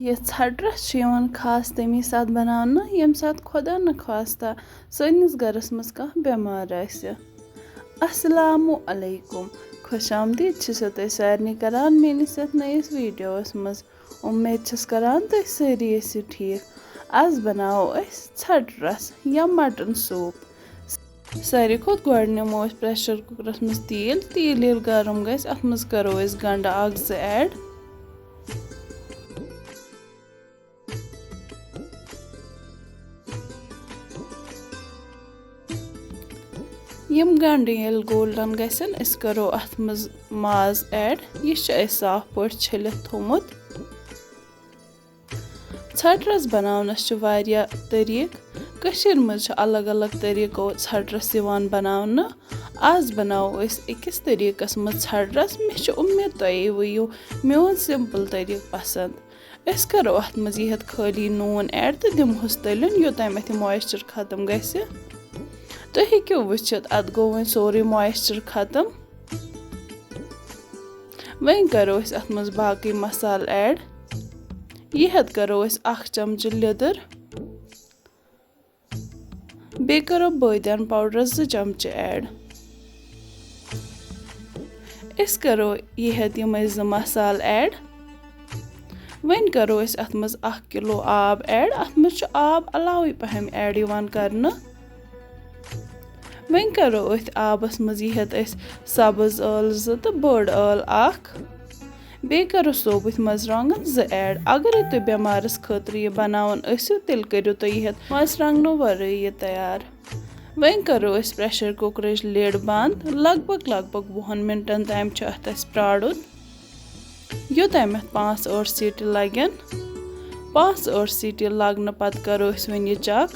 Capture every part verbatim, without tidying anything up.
یہِ ژھٹہٕ رَس چھُ یِوان خاص تَمی ساتہٕ بَناونہٕ، ییٚمہِ ساتہٕ خۄدا نخواستہ سٲنِس گَرَس منٛز کانٛہہ بٮ۪مار آسہِ۔ السلام علیکم، خۄش آمدید چھِ سو تۄہہِ سارنٕے کَران میٛٲنِس یَتھ نٔیِس ویٖڈیوَس منٛز۔ اُمید چھَس کَران تُہۍ سٲری ٲسِو ٹھیٖک۔ آز بَناوو أسۍ ژھٹہٕ رَس یا مَٹَن سوٗپ۔ ساروی کھۄتہٕ گۄڈٕ نِمو أسۍ پریشر کُکرَس منٛز تیٖل۔ تیٖل ییٚلہِ گرم گژھِ، اَتھ منٛز کَرو أسۍ گنٛڈٕ اَکھ زٕ add۔ یِم گنٛڈٕ ییٚلہِ golden گژھن، أسۍ کَرو اَتھ منٛز ماز add۔ یہِ چھُ اَسہِ صاف پٲٹھۍ چھٔلِتھ تھوٚومُت۔ ژھٹہٕ رَس بَناونَس چھِ واریاہ طریٖقہٕ۔ کٔشیٖرِ منٛز چھِ الگ الگ طریٖقو ژھٹہٕ رَس یِوان بَناونہٕ۔ آز بَناوو أسۍ أکِس طریٖقَس منٛز ژھٹہٕ رَس۔ مےٚ چھِ اُمید تۄہہِ یِیوٕ یہِ میون simple طریٖقہٕ پَسنٛد۔ أسۍ کَرو اَتھ منٛز یِہَتھ خٲلی نوٗن add تہٕ دِمہوس تٔلِیُن، یوٚتام اَتھ یہِ moisture ختم گژھِ۔ تُہۍ ہیٚکِو وٕچھِتھ، اَتھ گوٚو وۄنۍ سورُے moisture ختم۔ وۄنۍ کَرو أسۍ اَتھ منٛز باقٕے مصالہٕ add۔ یِہَتھ کَرو أسۍ اَکھ چمچہٕ لیٚدٕر۔ بیٚیہِ کَرو بٲدیان powder زٕ چمچہٕ add۔ أسۍ کَرو یِہَتھ یِمَے زٕ مصالہٕ add۔ وۄنۍ کَرو أسۍ اَتھ منٛز اَکھ کِلوٗ آب add۔ اَتھ منٛز چھُ آب علاوٕے پَہَم add یِوان کَرنہٕ۔ وۄنۍ کَرو أتھۍ آبَس منٛز یِہَتھ أسۍ سَبٕز ٲلہٕ زٕ تہٕ بٔڑ ٲلہٕ اَکھ۔ بیٚیہِ کَرو سوبٕتھۍ مَرژٕوانٛگَن زٕ add۔ اگرے تُہۍ بٮ۪مارَس خٲطرٕ یہِ بَناوان ٲسِو، تیٚلہِ کٔرِو تُہۍ یِہَتھ مَرژٕوانٛگنو وَرٲے یہِ تیار۔ وۄنۍ کَرو أسۍ pressure cookerٕچ lid بنٛد۔ لگ بگ، لگ بگ وُہَن مِنٹَن تام چھُ اَتھ اَسہِ پرٛارُن، یوٚتام اَتھ پانٛژھ ٲٹھ سیٖٹہِ لَگن۔ پانٛژھ ٲٹھ سیٖٹہِ لَگنہٕ پَتہٕ کَرو أسۍ وۄنۍ یہِ check۔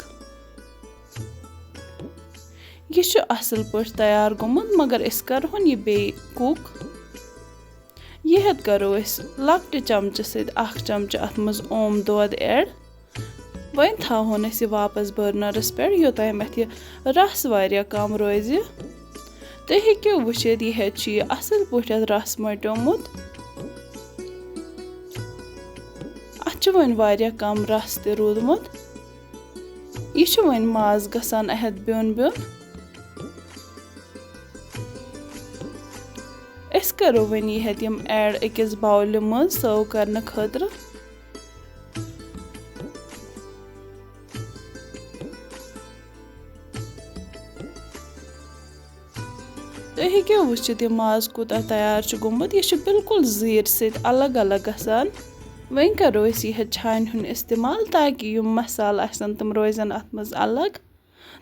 یہِ چھُ اَصٕل پٲٹھۍ تیار گوٚمُت، مگر أسۍ کَرہون یہِ بیٚیہِ cook۔ یِہَتھ کَرو أسۍ لۄکٹہِ چمچہٕ سۭتۍ اَکھ چمچہٕ اَتھ منٛز اوم دۄد add۔ وۄنۍ تھاوہون أسۍ یہِ واپس burnerَس پٮ۪ٹھ، یوٚتام اَتھ یہِ رَس واریاہ کَم روزِ۔ تُہۍ ہیٚکِو وٕچھِتھ، یِہَتھ چھُ یہِ اَصٕل پٲٹھۍ اَتھ رَس مۄٹیومُت۔ اَتھ چھُ وۄنۍ واریاہ کَم رَس تہِ روٗدمُت۔ یہِ چھُ وۄنۍ ماز گژھان اَتھ بیوٚن بیوٚن۔ أسۍ کَرو وۄنۍ یِہَتھ یِم add أکِس bowlہِ منٛز serve کرنہٕ خٲطرٕ۔ تُہۍ ہیٚکِو وٕچھِتھ، یہِ ماز کوٗتاہ تیار چھُ گوٚمُت۔ یہِ چھُ بالکل زیٖر سۭتۍ الگ الگ گژھان۔ وۄنۍ کَرو أسۍ یِہَتھ چھانہِ ہُنٛد استعمال، تاکہِ یِم مصالہٕ آسَن، تِم روزَن اَتھ منٛز الگ۔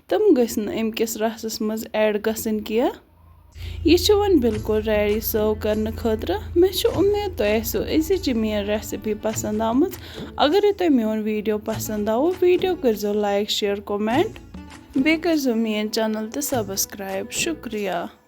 تِم گٔژھۍ نہٕ اَمہِ کِس رَسَس منٛز add گژھٕنۍ کینٛہہ۔ یہِ چھُ وۄنۍ بالکل ready serve کرنہٕ خٲطرٕ۔ مےٚ چھِ اُمید تۄہہِ آسیو أزِچ یہِ میٛٲنۍ recipe پسنٛد آمٕژ۔ اگرے تۄہہِ میون video پسنٛد آو، video کٔرۍزیو like، share، comment۔ بیٚیہِ کٔرۍزیو میٛٲنۍ channel تہِ subscribe۔ شُکریہ۔